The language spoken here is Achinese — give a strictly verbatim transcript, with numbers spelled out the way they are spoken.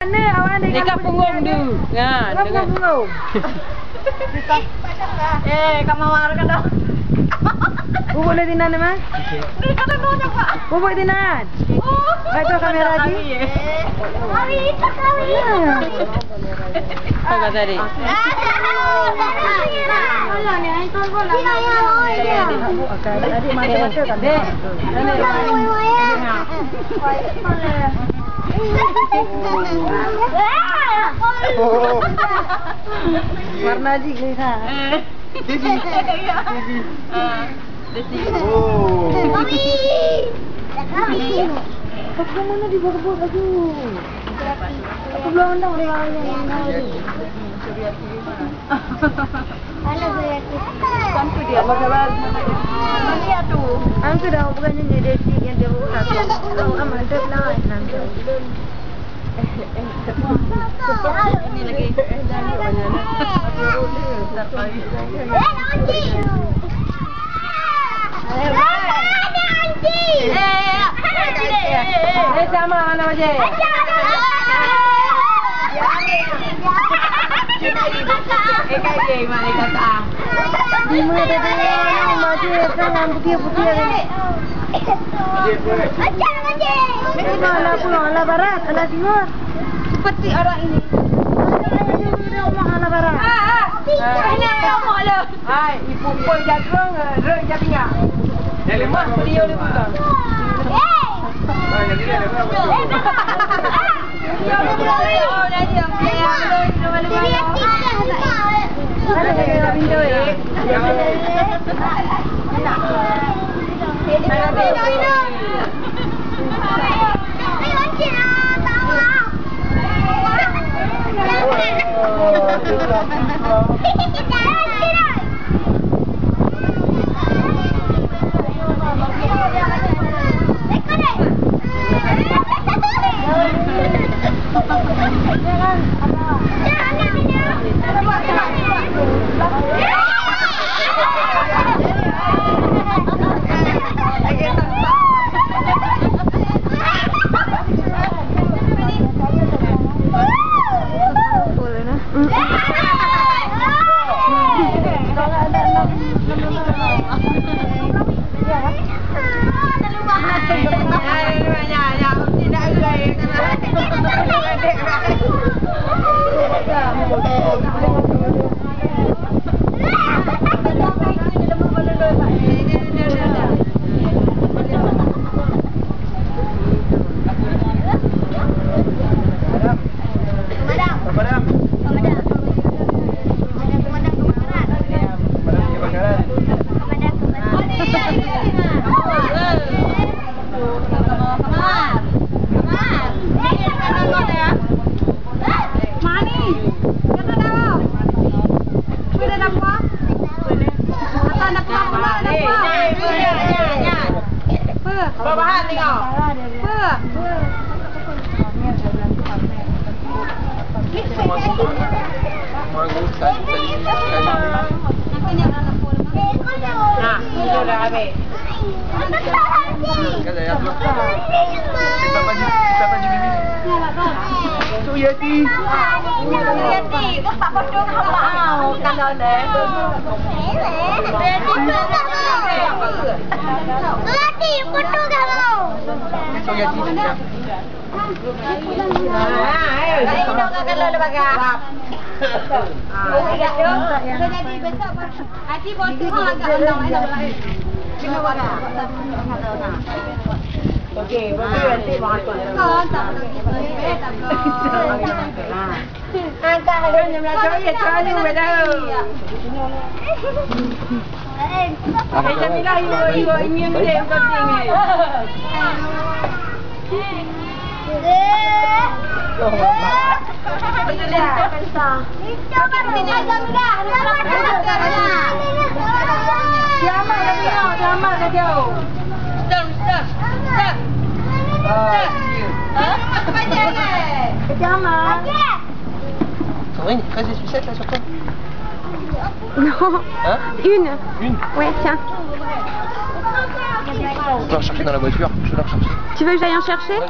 Mana awak ni? Dekat punggung tu. Ha, dekat punggung. Eh, Kak Mawar ka dah. Bubuk le dinan, Mas? Ni ka dah dah, Pak. Bubuk dinan. Oh, baca kamera lagi. Hari, hari. Ya. Apa tadi? Warna jih ni, ha. Baby. Baby. Ah, baby. Oh. Kami. Kami. Aku mana di bawah baju? Aku belum ada orang yang mana. Halo, Zayati. Apa khabar? Maliah tu. Angka dah bukan nyanyi dia cik yang dia buka tu. Oh, aman, dia lain nanti. Ini lagi. Eh, lawan cik. Eh, sama anak je. Eh, kaje, mari kata. Di mana tadi? Maju, kan, putih-putih kan. Macam mana? Mana pula? Ala barat, ala timur. Seperti orang ini. Ala barat. Ah, ah. Ini orang lo. Hai, ibu pun jatrong, eh, rot jatinga. Lemak beliau ni bukan. Nah, itu dah habis. Suyati. Suyati, kau tak potong hamba. Kalau dah. Suyati, potong hamba. Suyati. Okey, okey, nanti makan. Angkat. Eh, Jamilah, you, you, you, you, you, you, you. Selamat, Jamilah. Selamat, Jamilah. Stop, stop, stop. Stop. Hah? Selamat. Comment, quand je suis sept, là, sur quoi ? Non. Hein ? Une. Une ? Ouais, tiens. On va chercher dans la voiture, je vais la chercher. Tu veux que j'aille en chercher ?